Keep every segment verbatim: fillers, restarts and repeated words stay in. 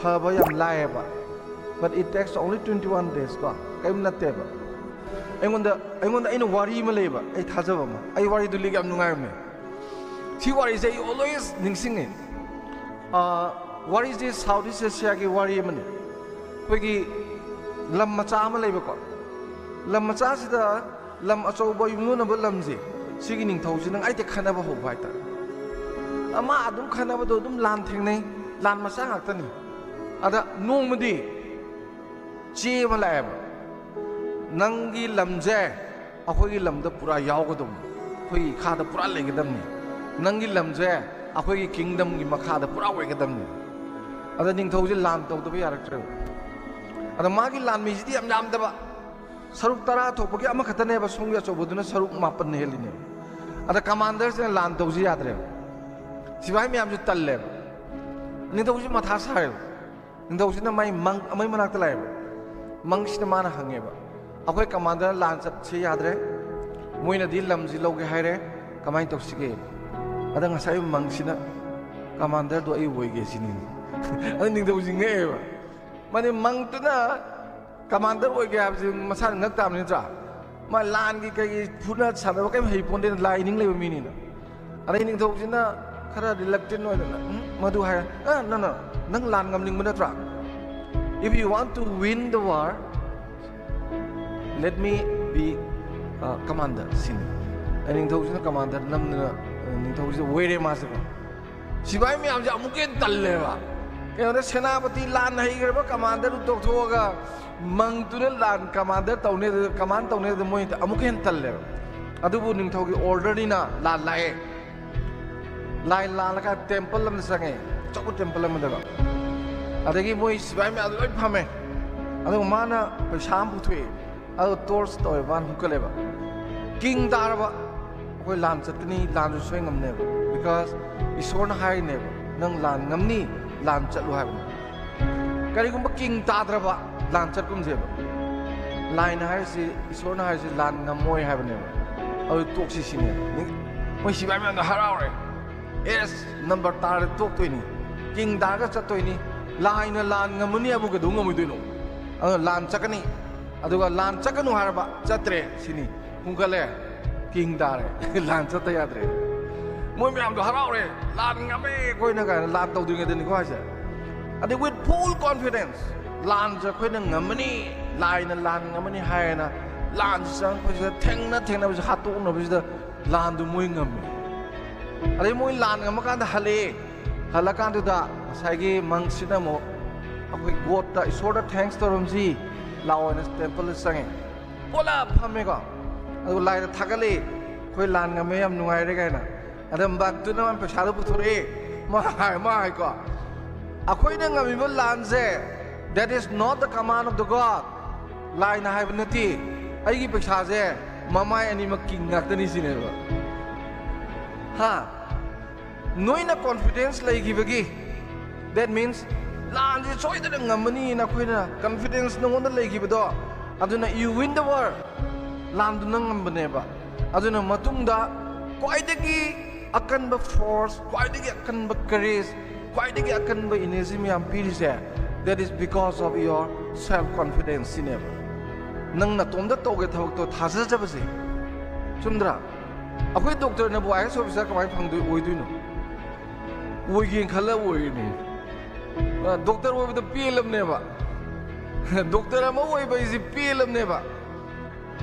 ꯐꯕ ꯌꯥꯝ ꯂꯥꯏꯌꯦꯕ, but it takes only twenty one days ꯀꯣ, ꯀꯔꯤꯝ ꯅꯠꯇꯦꯕ꯫ ꯑꯩꯉꯣꯟꯗ ꯑꯩꯉꯣꯟꯗ ꯑꯩꯅ ꯋꯥꯔꯤ ꯑꯃ ꯂꯩꯕ, ꯑꯩ ꯊꯥꯖꯕ ꯑꯃ, ꯑꯩ ꯋꯥꯔꯤꯗꯨ ꯂꯤꯒꯦ, ꯌꯥꯝ ꯅꯨꯡꯉꯥꯏꯕꯅꯦ꯫ ꯁꯤ ꯋꯥꯔꯤꯁꯦ ꯑꯩ always ꯅꯤꯡꯁꯤꯡꯉꯤ꯫ ꯑꯥ, ꯋꯥꯔꯤꯁꯦ South East Asiaꯒꯤ ꯋꯥꯔꯤ ꯑꯃꯅꯤ꯫ ꯑꯩꯈꯣꯏꯒꯤ ꯂꯝ ꯃꯆꯥ ꯑꯃ ꯂꯩꯕꯀꯣ, ꯂꯝ ꯃꯆꯥꯁꯤꯗ ꯂꯝ ꯑꯆꯧꯕ ꯌꯨꯝꯂꯣꯟꯅꯕ ꯂꯝꯁꯦ, ꯁꯤꯒꯤ ꯅꯤꯡꯊꯧꯁꯤꯅ ꯉꯥꯏꯇ ꯈꯟꯅꯕ ꯍꯧꯕ ꯍꯥꯏꯇꯥꯔꯦ꯫ ꯑꯃ ꯑꯗꯨꯝ ꯈꯟꯅꯕꯗꯣ ꯑꯗꯨꯝ ꯂꯥꯟ ꯊꯦꯡꯅꯩ, ꯂꯥꯟ ꯃꯆꯥ ꯉꯥꯛꯇꯅꯤ꯫ ꯑꯗ ꯅꯣꯡꯃꯗꯤ ꯆꯦ ꯑꯃ ꯂꯥꯛꯑꯦꯕ, "ꯅꯪꯒꯤ ꯂꯝꯁꯦ ꯑꯩꯈꯣꯏꯒꯤ ꯂꯝꯗ ꯄꯨꯔꯥ ꯌꯥꯎꯒꯗꯕꯅꯤ, ꯑꯩꯈꯣꯏꯒꯤ ꯏꯈꯥꯗ ꯄꯨꯔꯥ ꯂꯩꯒꯗꯕꯅꯤ, ꯅꯪꯒꯤ ꯂꯝꯁꯦ ꯑꯩꯈꯣꯏꯒꯤ kingdomꯒꯤ ꯃꯈꯥꯗ ꯄꯨꯔꯥ ꯑꯣꯏꯒꯗꯕꯅꯤ"꯫ ꯑꯗ ꯅꯤꯡꯊꯧꯁꯦ ꯂꯥꯟ ꯇꯧꯗꯕ ꯌꯥꯔꯛꯇ꯭ꯔꯦꯕ꯫ ꯑꯗ ꯃꯥꯒꯤ ꯂꯥꯟꯃꯤꯁꯤꯗꯤ ꯌꯥꯝ ꯌꯥꯝꯗꯕ, ꯁꯔꯨꯛ ꯇꯔꯥ ꯊꯣꯛꯄꯒꯤ ꯑꯃꯈꯛꯇꯅꯦꯕ, ꯁꯣꯝꯒꯤ ꯑꯆꯧꯕꯗꯨꯅ ꯁꯔꯨꯛ ꯃꯥꯄꯟ ꯍꯦꯜꯂꯤꯅꯦꯕ꯫ ꯑꯗ commanderꯁꯤꯅ ꯂꯥꯟ ꯇꯧꯁꯤ ꯌꯥꯗ꯭ꯔꯦꯕ, ꯁꯤꯐꯥꯏ ꯃꯌꯥꯝꯁꯨ ꯇꯜꯂꯦꯕ, ꯅꯤꯡꯊꯧꯁꯤ ꯃꯊꯥ ꯁꯥꯔꯦꯕ꯫ ꯅꯤꯡꯊꯧꯁꯤꯅ ꯃꯥꯏ ꯃꯪ ꯑꯃꯒꯤ ꯃꯅꯥꯛꯇ ꯂꯥꯛꯑꯦꯕ꯫ ꯃꯪꯁꯤꯅ ꯃꯥꯅ ꯍꯪꯉꯦꯕ, "ꯑꯩꯈꯣꯏ commander ꯂꯥꯟ ꯆꯠꯁꯤ ꯌꯥꯗ꯭ꯔꯦ, ꯃꯣꯏꯅꯗꯤ ꯂꯝꯁꯤ ꯂꯧꯒꯦ ꯍꯥꯏꯔꯦ, ꯀꯃꯥꯏꯅ ꯇꯧꯁꯤꯒꯦ?" ꯑꯗ ꯉꯁꯥꯏ ꯃꯪꯁꯤꯅ, "commanderꯗꯣ ꯑꯩ ꯑꯣꯏꯒꯦ" ꯁꯤꯅꯤꯅꯦ꯫ ꯑꯗ ꯅꯤꯡꯊꯧꯁꯤ ꯉꯛꯑꯦꯕ, ꯃꯥꯗꯤ ꯃꯪꯗꯨꯅ commander ꯑꯣꯏꯒꯦ ꯍꯥꯏꯕꯁꯤ ꯃꯁꯥꯅ ꯉꯛ ꯇꯥꯕꯅꯤ ꯅꯠꯇ꯭ꯔꯥ? ꯃꯥ ꯂꯥꯟꯒꯤ ꯀꯩꯒꯤ ꯐꯨꯅ ꯁꯥꯟꯅꯕ ꯀꯔꯤꯝ ꯍꯩ ꯄꯣꯟꯗꯦꯅ, ꯂꯥꯏ ꯅꯤꯡ ꯂꯩꯕ ꯃꯤꯅꯤꯅ꯫ ꯑꯗꯩ ꯅꯤꯡꯊꯧꯁꯤꯅ ꯈꯔ reluctant ꯑꯣꯏꯗꯅ, "ꯎꯝ, ꯃꯗꯨ ꯍꯥꯏꯔ-, ꯑ, no, no, ꯅꯪ ꯂꯥꯟ ꯉꯝꯅꯤꯡꯕ ꯅꯠꯇ꯭ꯔꯥ? If you want to win the war, let me be, uh, commander" ꯁꯤꯅꯤ꯫ ꯑꯩ ꯅꯤꯡꯊꯧꯁꯤꯅ commander ꯅꯝꯗꯅ, ꯑ, ꯅꯤꯡꯊꯧꯁꯤꯗ ꯑꯣꯏꯔꯦ ꯃꯥꯁꯦꯀꯣ꯫ ꯁꯤꯐꯥꯏ ꯃꯌꯥꯝꯁꯦ ꯑꯃꯨꯛꯀ ꯍꯦꯟꯅ ꯇꯜꯂꯦꯕ꯫ ꯀꯩꯅꯣꯗ ꯁꯦꯅꯥꯄꯇꯤ ꯂꯥꯟ ꯍꯩꯈ꯭ꯔꯕ commanderꯗꯨ ꯇꯣꯛꯊꯣꯛꯑꯒ ꯃꯪꯗꯨꯅ ꯂꯥꯟ commander ꯇꯧꯅꯦ, command ꯇꯧꯅꯦ, ꯑꯗꯨ ꯃꯣꯏ ꯑꯃꯨꯛꯀ ꯍꯦꯟꯅ ꯇꯜꯂꯦꯕ꯫ ꯑꯗꯨꯕꯨ ꯅꯤꯡꯊꯧꯒꯤ orderꯅꯤꯅ ꯂꯥꯟ ꯂꯥꯛꯑꯦ꯫ ꯂꯥꯏ ꯂꯥꯜꯂꯒ temple ꯑꯃꯗ ꯆꯪꯉꯦ, ꯑꯆꯧꯕ temple ꯑꯃꯗꯀꯣ꯫ ꯑꯗꯒꯤ ꯃꯣꯏ ꯁꯤꯐꯥꯏ ꯃꯌꯥꯝꯗꯣ ꯂꯣꯏ ꯐꯝꯃꯦ꯫ ꯑꯗꯨꯒ ꯃꯥꯅ ꯄꯩꯁꯥ ꯑꯃ ꯄꯨꯊꯣꯛꯑꯦ, ꯑꯗꯨ torch ꯇꯧꯋꯦ, ꯃꯥꯅ ꯍꯨꯛꯀꯠꯂꯦꯕ꯫ King ꯇꯥꯔꯕ ꯑꯩꯈꯣꯏ ꯂꯥꯟ ꯆꯠꯀꯅꯤ, ꯂꯥꯟꯁꯨ ꯁꯣꯏ ꯉꯝꯅꯦꯕ, because ꯏꯁꯣꯔꯅ ꯍꯥꯏꯔꯤꯅꯦꯕ, "ꯅꯪ ꯂꯥꯟ ꯉꯝꯅꯤ, ꯂꯥꯟ ꯆꯠꯂꯨ" ꯍꯥꯏꯕꯅꯦ꯫ ꯀꯔꯤꯒꯨꯝꯕ king ꯇꯥꯗ꯭ꯔꯕ, ꯂꯥꯟ ꯆꯠꯀꯨꯝꯁꯦꯕ꯫ ꯂꯥꯏꯅ ꯍꯥꯏꯔꯤꯁꯤ, ꯏꯁꯣꯔꯅ ꯍꯥꯏꯔꯤꯁꯤ ꯂꯥꯟ ꯉꯝꯃꯣꯏ ꯍꯥꯏꯕꯅꯦꯕ꯫ ꯑꯗꯨ ꯇꯣꯛꯁꯤ ꯁꯤꯅꯦꯕ꯫ ꯃꯣꯏ ꯁꯤꯐꯥꯏ ꯃꯌꯥꯝꯗꯣ ꯍꯔꯥꯎꯔꯦ꯫ "Yes, number ꯇꯥꯔꯦ, ꯇꯣꯛꯇꯣꯏꯅꯤ, king ꯇꯥꯔꯒ ꯆꯠꯇꯣꯏꯅꯤ, ꯂꯥꯏꯅ ꯂꯥꯟ ꯉꯝꯃꯅꯤ ꯍꯥꯏꯕꯨ ꯀꯩꯗꯧ ꯉꯝꯃꯣꯏꯗꯣꯏꯅꯣ? ꯑꯗꯨꯅ ꯂꯥꯟ ꯆꯠꯀꯅꯤ, ꯑꯗꯨꯒ ꯂꯥꯟ ꯆꯠꯀꯅꯨ ꯍꯥꯏꯔꯕ ꯆꯠꯇ꯭ꯔꯦ ꯁꯤꯅꯤ꯫ ꯍꯨꯟꯒꯠꯂꯦ, ꯀꯤꯡ ꯇꯥꯔꯦ꯫ ꯂꯥꯟ ꯆꯠꯇ ꯌꯥꯗ꯭ꯔꯦ꯫ ꯃꯣꯏ ꯃꯌꯥꯝꯗꯣ ꯍꯔꯥꯎꯔꯦ, "ꯂꯥꯟ ꯉꯝꯃꯦ ꯑꯩꯈꯣꯏꯅ" ꯀꯥꯏꯅ ꯂꯥꯟ ꯇꯧꯗ꯭ꯔꯤꯉꯩꯗꯅꯤꯀꯣ ꯍꯥꯏꯁꯦ꯫ ꯑꯗꯩ with full confidence, ꯂꯥꯟꯁꯦ ꯑꯩꯈꯣꯏꯅ ꯉꯝꯃꯅꯤ, ꯂꯥꯏꯅ ꯂꯥꯟ ꯉꯝꯃꯅꯤ ꯍꯥꯏꯅ ꯂꯥꯟꯁꯤ ꯆꯪꯉꯛꯄꯁꯤꯗ, ꯊꯦꯡꯅ ꯊꯦꯡꯅꯕꯁꯤ ꯍꯥꯠꯇꯣꯛꯅꯕꯁꯤꯗ ꯂꯥꯟꯗꯨ ꯃꯣꯏ ꯉꯝꯃꯤ꯫ ꯑꯗꯩ ꯃꯣꯏ ꯂꯥꯟ ꯉꯝꯃꯀꯥꯟꯗ ꯍꯜꯂꯛꯑꯦ꯫ ꯍꯜꯂꯀꯥꯟꯗꯨꯗ ꯉꯁꯥꯏꯒꯤ ꯃꯪꯁꯤꯅ ꯑꯃꯨꯛ ꯑꯩꯈꯣꯏ ꯒꯣꯠꯇ, ꯏꯁꯣꯔꯗ thanks ꯇꯧꯔꯝꯁꯤ ꯂꯥꯛꯑꯣꯅ ꯇꯦꯝꯄꯜꯗ ꯆꯪꯉꯦ꯫ ꯄꯨꯂꯞ ꯐꯝꯃꯦꯀꯣ꯫ ꯑꯗꯨꯒ ꯂꯥꯏꯗ ꯊꯥꯒꯠꯂꯤ, "ꯑꯩꯈꯣꯏ ꯂꯥꯟ ꯉꯝꯃꯦ, ꯌꯥꯝ ꯅꯨꯡꯉꯥꯏꯔꯦ" ꯀꯥꯏꯅ꯫ ꯑꯗ ꯃꯪꯗꯨꯅ ꯃꯥ ꯄꯩꯁꯥꯗꯣ ꯄꯨꯊꯣꯔꯛꯑꯦ꯫ ꯃꯥ ꯍꯥꯏ, ꯃꯥ ꯍꯥꯏꯀꯣ, "ꯑꯩꯈꯣꯏꯅ ꯉꯝꯃꯤꯕ ꯂꯥꯟꯁꯦ, that is not the command of the God." ꯂꯥꯏꯅ ꯍꯥꯏꯕ ꯅꯠꯇꯦ꯫ "ꯑꯩꯒꯤ ꯄꯩꯁꯥꯁꯦ ꯃꯃꯥꯏ ꯑꯅꯤꯃꯛ ꯀꯤꯡ ꯉꯥꯛꯇꯅꯤ" ꯁꯤꯅꯦꯕ꯫ ꯍꯥ? ꯅꯣꯏꯅ confidence ꯂꯩꯈꯤꯕꯒꯤ, that means ꯂꯥꯟꯁꯦ ꯁꯣꯏꯗꯅ ꯉꯝꯃꯅꯤꯅ ꯑꯩꯈꯣꯏꯅ confidence ꯅꯉꯣꯟꯗ ꯂꯩꯈꯤꯕꯗꯣ, ꯑꯗꯨꯅ you win the war, ꯂꯥꯟꯗꯨꯅ ꯉꯝꯕꯅꯦꯕ꯫ ꯑꯗꯨꯅ ꯃꯇꯨꯡꯗ ꯈ꯭ꯋꯥꯏꯗꯒꯤ ꯑꯀꯟꯕ force, ꯈ꯭ꯋꯥꯏꯗꯒꯤ ꯑꯀꯟꯕ courage, ꯈ꯭ꯋꯥꯏꯗꯒꯤ ꯑꯀꯟꯕ energy ꯃꯌꯥꯝ ꯄꯤꯔꯤꯁꯦ, that is because of your self confidence ꯁꯤꯅꯦꯕ꯫ ꯅꯪ ꯅꯇꯣꯝꯇ ꯇꯧꯒꯦ ꯊꯕꯛꯇꯣ ꯊꯥꯖꯖꯕꯁꯦ꯫ ꯆꯨꯝꯗ꯭ꯔꯥ? ꯑꯩꯈꯣꯏ ꯗꯣꯛꯇꯔꯅꯕꯨ IAS officer ꯀꯃꯥꯏꯅ ꯐꯪꯗꯣꯏ, ꯑꯣꯏꯗꯣꯏꯅꯣ? ꯑꯣꯏꯒꯦꯅ ꯈꯜꯂ ꯑꯣꯏꯔꯤꯅꯤ꯫ ꯑ, ꯗꯣꯛꯇꯔ ꯑꯣꯏꯕꯗ ꯄꯦꯜꯂꯕꯅꯦꯕ꯫ ꯗꯣꯛꯇꯔ ꯑꯃ ꯑꯣꯏꯕ ꯍꯥꯏꯁꯤ ꯄꯦꯜꯂꯕꯅꯦꯕ꯫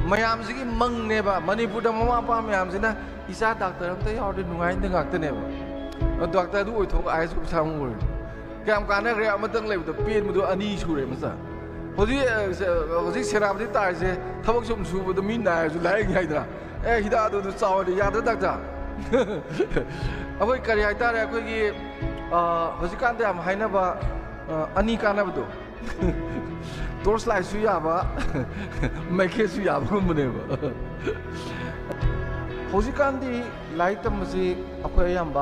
ꯃꯌꯥꯝꯁꯤꯒꯤ ꯃꯪꯅꯦꯕ꯫ ꯃꯅꯤꯄꯨꯔꯗ ꯃꯃꯥ ꯃꯄꯥ ꯃꯌꯥꯝꯁꯤꯅ, "ꯏꯆꯥ ꯗꯥꯛꯇꯔ ꯑꯝꯇ ꯌꯥꯎꯔꯗꯤ ꯅꯨꯡꯉꯥꯏꯅꯤ" ꯉꯥꯛꯇꯅꯦꯕ꯫ ꯑ, ꯗꯥꯛꯇꯔꯗꯨ ꯑꯣꯏꯊꯣꯛꯑꯒ IAS officer ꯑꯃ ꯑꯣꯏꯔꯤꯅꯤ꯫ ꯀꯌꯥꯝ ꯀꯥꯟꯅꯈ꯭ꯔꯦ? ꯑꯃꯇꯪ ꯂꯩꯕꯗ ꯄꯦꯟꯕꯗꯣ ꯑꯅꯤ ꯁꯨꯔꯦ, ꯃꯆꯥ꯫ ꯍꯧꯖꯤꯛ, ꯑ, ꯁ-, ꯍꯧꯖꯤꯛ ꯁꯦꯅꯥꯄꯇꯤ ꯇꯥꯔꯤꯁꯦ ꯊꯕꯛ ꯁꯨꯝ ꯁꯨꯕꯗ ꯃꯤ ꯅꯥꯔꯁꯨ ꯂꯥꯏꯌꯦꯡ ꯌꯥꯏꯗꯅ꯫ "ꯑꯦ, ꯍꯤꯗꯥꯛ ꯑꯗꯨ, ꯑꯗꯨ ꯆꯥꯎꯔꯗꯤ ꯌꯥꯗ꯭ꯔꯥ, ꯗꯥꯛꯇꯔ?" ꯑꯩꯈꯣꯏ ꯀꯔꯤ ꯍꯥꯏꯇꯥꯔꯦ, ꯑꯩꯈꯣꯏꯒꯤ, ꯑ, ꯍꯧꯖꯤꯛꯀꯥꯟꯗ ꯌꯥꯝ ꯍꯥꯏꯅꯕ, ꯑ, ꯑꯅꯤ ꯀꯥꯟꯅꯕꯗꯣ꯫ Torch lightꯁꯨ ꯌꯥꯕ, ꯃꯩꯈꯦꯠꯁꯨ ꯌꯥꯕꯒꯨꯝꯕꯅꯦꯕ꯫ ꯍꯧꯖꯤꯛꯀꯥꯟꯗꯤ ꯂꯥꯏꯔꯤꯛ ꯇꯝꯕꯁꯤ ꯑꯩꯈꯣꯏ ꯑꯌꯥꯝꯕ